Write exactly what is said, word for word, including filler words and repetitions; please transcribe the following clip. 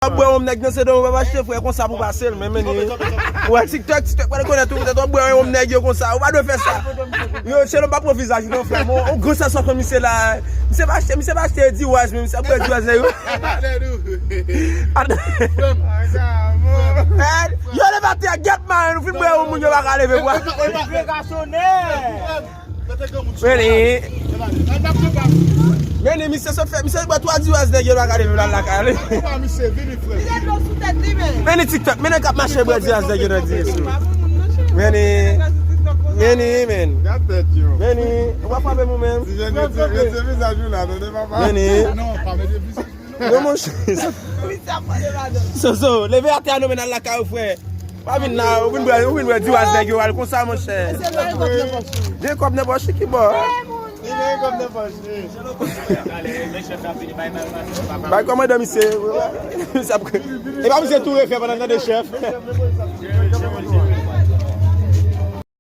W ap bwè yon nèg nan se don, w ap achte frè konsa pou pase l, men, men, ou wè TikTok, TikTok pa rekonèt ou, w ap bwè yon nèg yo konsa, ou pa dwe fè sa. Yo, Chelo pa pran vizaj non, frè, men, yon gwo sasò kon misye la, misye pa achte, misye pa achte Diwaz, men misye ap bwè Diwaz, nèg yo. Yo, leve atè, get man, nou fin bwè yon moun, yo pa ka leve, bwa. Vini. Vini, misye sot fè, misye bwè twa Diwaz nèg yo pa ka leve l al lakay li. Vini TikTok, mennen k ap mache bwè Diwaz nèg yo nan dirèksyon. Vini, vini, men. Vini, ou pa frape m ou menm. Vini. Non, monchè. Soso, leve atè a nou mennen l lakay ou, frè. Pa vin la, ou vin bwè, ou vin bwè Diwaz nèg yo al konsa, monchè. Gen kòb nan pòch ki bò. Bay kòmandan misye. Misye ap, e pa misye tou refè pandan tande chèf.